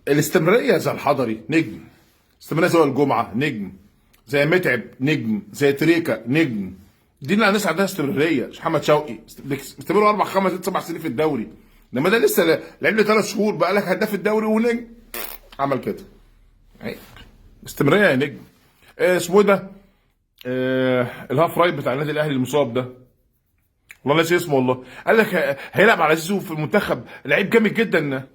الاستمرارية زي الحضري نجم، استمرارية زي الجمعة نجم، زي متعب نجم، زي تريكا نجم. دي اللي الناس عندها استمرارية. محمد شوقي استمروا 4 5 6 7 سنين في الدوري، لما ده لسه لعب له 3 شهور بقى لك هداف الدوري ونجم، عمل كده. استمرارية يا نجم. اسمه ده ال half right بتاع النادي الاهلي المصاب ده، والله ناسي اسمه والله، قال لك هيلعب على زيزو في المنتخب، لعيب جامد جدا،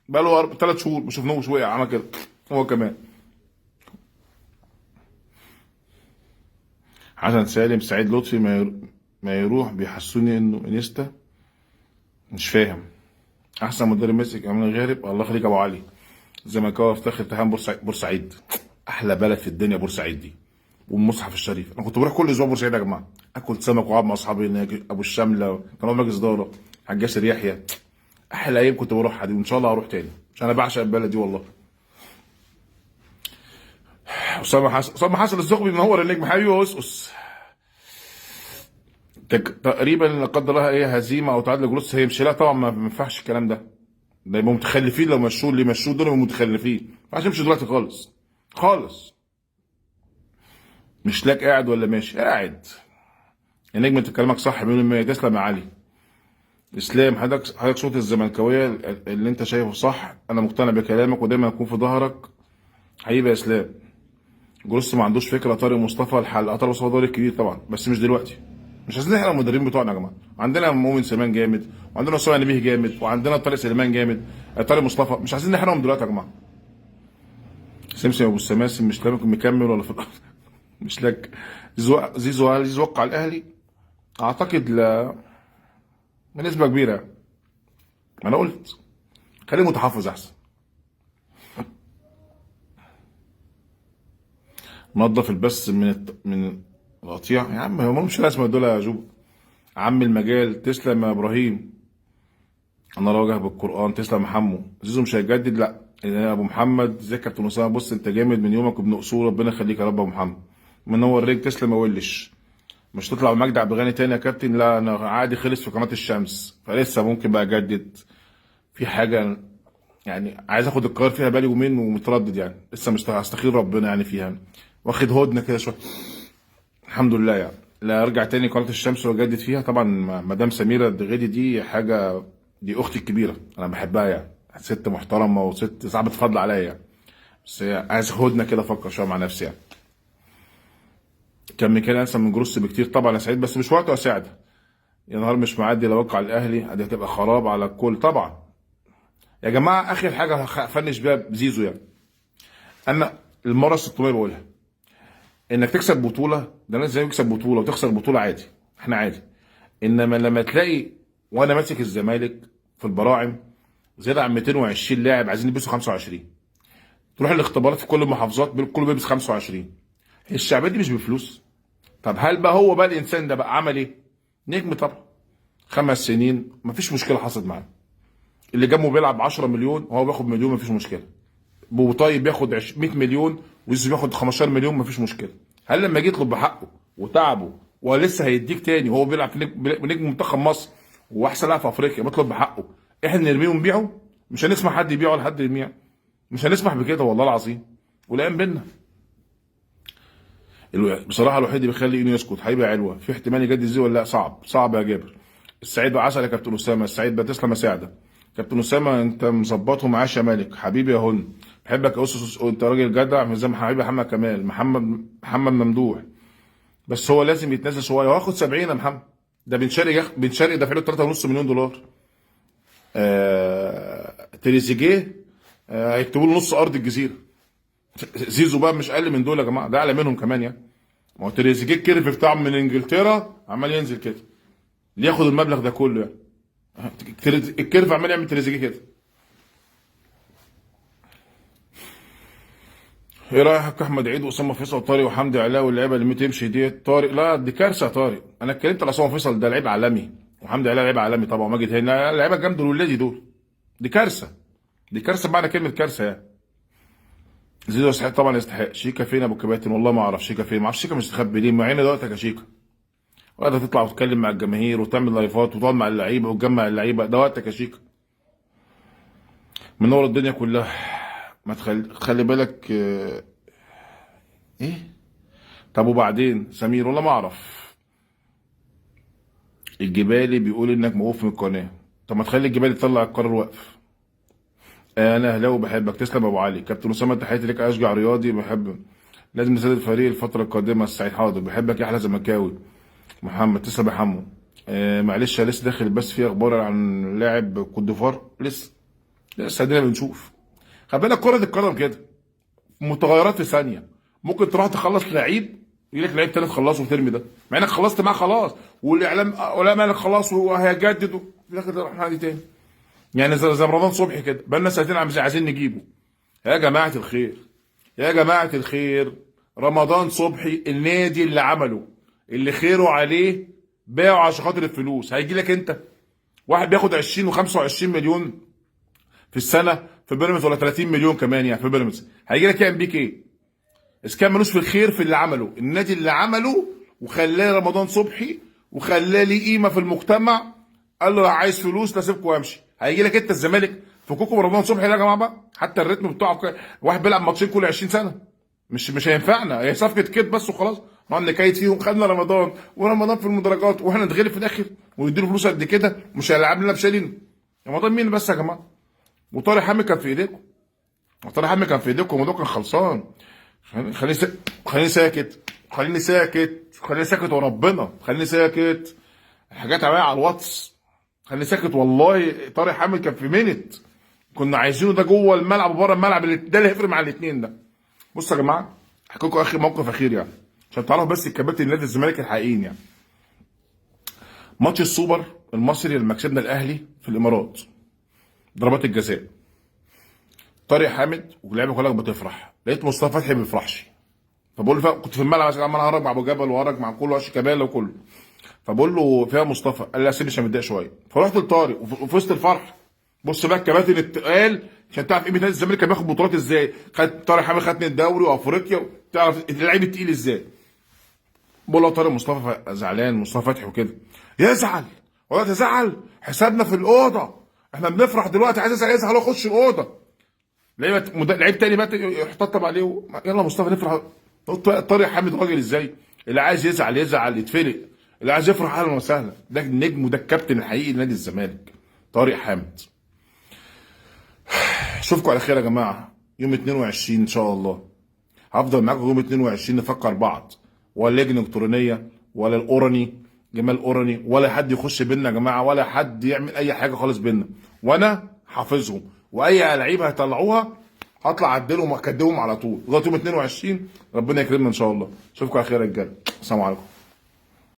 بقى له 3 شهور ما شفناهوش، وقع عمل كده هو كمان. حسن سالم، سعيد لطفي ما يروح بيحسوني انه انيستا، مش فاهم. احسن مدرب مسك امين غارب، الله يخليك يا ابو علي. زملكاوي افتخر تحية بورسعيد، بورسعيد احلى بلد في الدنيا بورسعيد دي، والمصحف الشريف. انا كنت بروح كل اسبوع بورسعيد يا جماعة، اكل سمك واقعد مع اصحابي هناك، ابو الشملة كان هو مجلس ادارة، حاج ياسر يحيى، احلى ايام كنت بروحها دي، وان شاء الله هروح تاني عشان انا بعشق البلد دي والله. اسامة حسن، اسامة حسن الزغبي منور النجم حبيبي واسقس. تقريبا لا قدر الله ايه هزيمة او تعادل جروس هيمشي، لا طبعا ما ينفعش الكلام ده، ده يبقوا متخلفين لو مشوه، اللي مشوه دول يبقوا متخلفين، ما ينفعش يمشي دلوقتي خالص خالص. مش لاك قاعد ولا ماشي؟ قاعد يا نجم، انت كلامك صح مليون المية. تسلم يا علي. اسلام، حضرتك صوت الزملكاويه اللي انت شايفه صح، انا مقتنع بكلامك ودايما هكون في ظهرك حبيبي يا اسلام. جروس ما عندوش فكرة، طارق مصطفى الحل، طارق مصطفى دوري الكبير طبعا، بس مش دلوقتي، مش عايزين نحرق المدربين بتوعنا يا جماعة. عندنا مؤمن سليمان جامد، وعندنا اسامة نبيه جامد، وعندنا طارق سليمان جامد، طارق مصطفى، مش عايزين نحرقهم دلوقتي يا جماعة. سمسم ابو السماسم مش لابد مكمل ولا في الارض؟ مش لك. زيزو هل زيزو وقع الاهلي؟ اعتقد لا، بنسبة كبيرة. ما انا قلت خليه متحفظ احسن. نظف البث من القطيع يا عم، هم مش لازمه دول يا جوب. عم المجال، تسلم يا ابراهيم، انا راجع بالقران. تسلم يا حمو. زيزو مش هيجدد؟ لا. يا ابو محمد، ازيك يا كابتن اسامة؟ بص انت جامد من يومك وابن اصول، ربنا يخليك يا رب يا ابو محمد، منور رجل. تسلم يا ولش. مش تطلع بمجدي عبد الغني تاني يا كابتن؟ لا انا عادي خلص في قناة الشمس، فلسه ممكن بقى اجدد في حاجة يعني، عايز اخد القرار فيها بالي يومين ومتردد يعني، لسه مش هستخير ربنا يعني فيها، واخد هدنة كده شوية الحمد لله يعني. لا ارجع تاني قناة الشمس واجدد فيها طبعا. مدام سميرة الدغيدي دي حاجة، دي اختي الكبيرة، انا بحبها يعني، ست محترمه وست صعبة تفضل عليا يعني، بس هي عايز هدنة كده افكر شوية مع نفسي يعني. كان ميكالي انسى من جروس بكتير طبعا يا سعيد، بس مش وقته اساعده. يا نهار مش معدي لو وقع الاهلي، دي هتبقى خراب على الكل طبعا يا جماعة. اخر حاجة هفنش بيها بزيزو يعني، انا المرة 600 بقولها، انك تكسب بطوله، ده الناس زي يكسب بطوله وتخسر بطوله عادي، احنا عادي. انما لما تلاقي وانا ماسك الزمالك في البراعم زيادة عن 220 لاعب عايزين يلبسوا 25، تروح الاختبارات في كل المحافظات كله بيلبس 25، الشعبية دي مش بفلوس. طب هل بقى هو بقى الانسان ده بقى عمل ايه؟ نجم طبعا، 5 سنين مفيش مشكلة حصلت معاه، اللي جنبه بيلعب 10 مليون وهو بياخد مليون مفيش مشكلة، بوطيب بياخد 100 مليون وزيزو بياخد 15 مليون مفيش مشكلة. هل لما جه يطلب بحقه وتعبه ولسه هيديك تاني وهو بيلعب في نجم منتخب مصر واحسن لاعب في افريقيا بيطلب بحقه، احنا نرميه ونبيعه؟ مش هنسمح حد يبيعه ولا حد يرميه، مش هنسمح بكده والله العظيم. والايام بينا. بصراحة الوحيد اللي بيخلي انه يسكت حبيبي يا علوه. في احتمال يجدد زيزو ولا لا؟ صعب صعب يا جابر. السعيد بقى عسل يا كابتن اسامة، السعيد بقى تسلم يا سعدة. كابتن اسامة انت مظبطه معاه يا مالك حبيبي يا هن، بحبك يا اسس، انت راجل جدع من زي ما حبيبي محمد كمال، محمد ممدوح، بس هو لازم يتنازل شوية، هو هياخد 70 يا محمد، ده بن شرقي بن شرقي دافع له 3.5 مليون دولار. تريزيجيه هيكتبوا له نص ارض الجزيرة. زيزو بقى مش اقل من دول يا جماعة، ده اعلى منهم كمان يعني. ما هو تريزيجيه ال curve بتاعه من انجلترا عمال ينزل كده، ليه ياخد المبلغ ده كله يعني؟ ال curve عمال يعمل تريزيجيه كده. ايه رايك احمد عيد واسامة فيصل وطارق وحمدي علاء واللعيبة اللي تمشي دي؟ طارق لا دي كارثة يا طارق، انا اتكلمت على اسامة فيصل ده لعيب عالمي، وحمدي علاء لعيب عالمي طبعا، وماجد هاني لعيبة جامدة، الولادي دول دي كارثة، دي كارثة بمعنى كلمة كارثة يعني. زيزو يستحق طبعا، يستحق. شيكا فين يا ابو الكباتن؟ والله ما اعرف شيكا فين، ما اعرفش شيكا مستخبي ليه، معينا دلوقتي يا شيكا. وقت تطلع وتتكلم مع الجماهير وتعمل لايفات وتقعد مع اللعيبة وتجمع اللعيبة، ده وقتك يا شيكا. منور الدنيا كلها. ما تخلي بالك. ايه؟ طب وبعدين سمير والله ما اعرف. الجبالي بيقول انك موقوف من القناة. طب ما تخلي الجبالي تطلع القرار وقف. انا اهلاوي بحبك، تسلم يا ابو علي. كابتن اسامة تحياتي لك، اشجع رياضي بحب، لازم نساعد الفريق الفترة القادمة. السعيد حاضر، بحبك يا احلى زملكاوي. محمد تسلم يا حمو. معلش لسه داخل، بس في اخبار عن لاعب كوت ديفوار لسه ادينا بنشوف. خلي بالك كره القدم كده متغيرات في ثانية، ممكن تروح تخلص لعيب يجي لك لعيب تاني تخلصه وترمي ده، مع انك خلصت معاه خلاص، والاعلام ولا مالك خلاص وهيجدد، في الاخر تروح نادي تاني. يعني زي رمضان صبحي كده، بقالنا سنتين عايزين نجيبه. يا جماعة الخير، يا جماعة الخير، رمضان صبحي النادي اللي عمله اللي خيره عليه باعه عشان خاطر الفلوس. هيجي لك انت واحد بياخد 20 و25 مليون في السنة في بيراميدز، ولا 30 مليون كمان يعني في بيراميدز، هيجي لك يعمل بيك ايه؟ اذا كان ملوش في الخير في اللي عمله النادي اللي عمله وخلاه رمضان صبحي وخلاه ليه قيمة في المجتمع، قال له عايز فلوس لا سيبكم وامشي. هيجي لك انت الزمالك فكوكوا رمضان صبحي ده يا جماعة بقى، حتى الريتم بتاعه واحد بيلعب ماتشين كل 20 سنة مش هينفعنا، هي صفقة كده بس وخلاص، نقعد نكيد فيهم. خدنا رمضان ورمضان في المدرجات واحنا نتغلب في الاخر ونديله فلوس قد كده، مش هيلعب لنا بشالين. رمضان مين بس يا جماعة؟ وطارق حامد كان في ايديكم، طارق حامد كان في ايديكم، الموضوع كان خلصان. خليني ساكت، خليني ساكت، خليني ساكت وربنا، خليني ساكت. الحاجات عماله على الواتس، خليني ساكت والله. طارق حامد كان في منت، كنا عايزينه ده جوه الملعب وبره الملعب، ده اللي هيفرق مع الاثنين ده. بصوا يا جماعة، احكي لكم اخر موقف اخير يعني عشان تعرفوا بس الكباتن نادي الزمالك الحقيقيين يعني. ماتش السوبر المصري لما كسبنا الاهلي في الامارات، ضربات الجزاء، طارق حامد واللعيبة كلها بتفرح، لقيت مصطفى فتحي ما بيفرحش. فبقول له، كنت في الملعب عشان عمال اهرج مع ابو جبل وهرج مع كله شيكابالا وكله، فبقول له فيها مصطفى، قال لي سيبني عشان متضايق شوية. فرحت لطارق وفي وسط الفرح، بص بقى الكباتن التقال عشان تعرف قيمة نادي الزمالك كان بياخد بطولات ازاي. خد طارق حامد خد الدوري وافريقيا، تعرف اللعيب التقيل ازاي. بقول له طارق مصطفى زعلان، مصطفى فتحي وكده، يزعل ولا تزعل، حسابنا في الاوضة، احنا بنفرح دلوقتي، عايز ازعل يزعل اخش الاوضة. لعيب تاني بقى يحتطب عليه، يلا مصطفى نفرح. طارق حامد راجل ازاي، اللي عايز يزعل يزعل يتفلق، اللي عايز يفرح اهلا وسهلا. ده النجم وده الكابتن الحقيقي لنادي الزمالك طارق حامد. اشوفكم على خير يا جماعة يوم 22 ان شاء الله. هفضل معاكم يوم 22 نفكر بعض، ولا لجنة الكترونية ولا القرني جمال قرني ولا حد يخش بينا يا جماعة، ولا حد يعمل اي حاجة خالص بينا، وانا حافظهم، واي لعيبة هيطلعوها هطلع اعدلهم واكدبهم على طول لغاية يوم 22. ربنا يكرمنا ان شاء الله. اشوفكم على خير يا رجاله، السلام عليكم.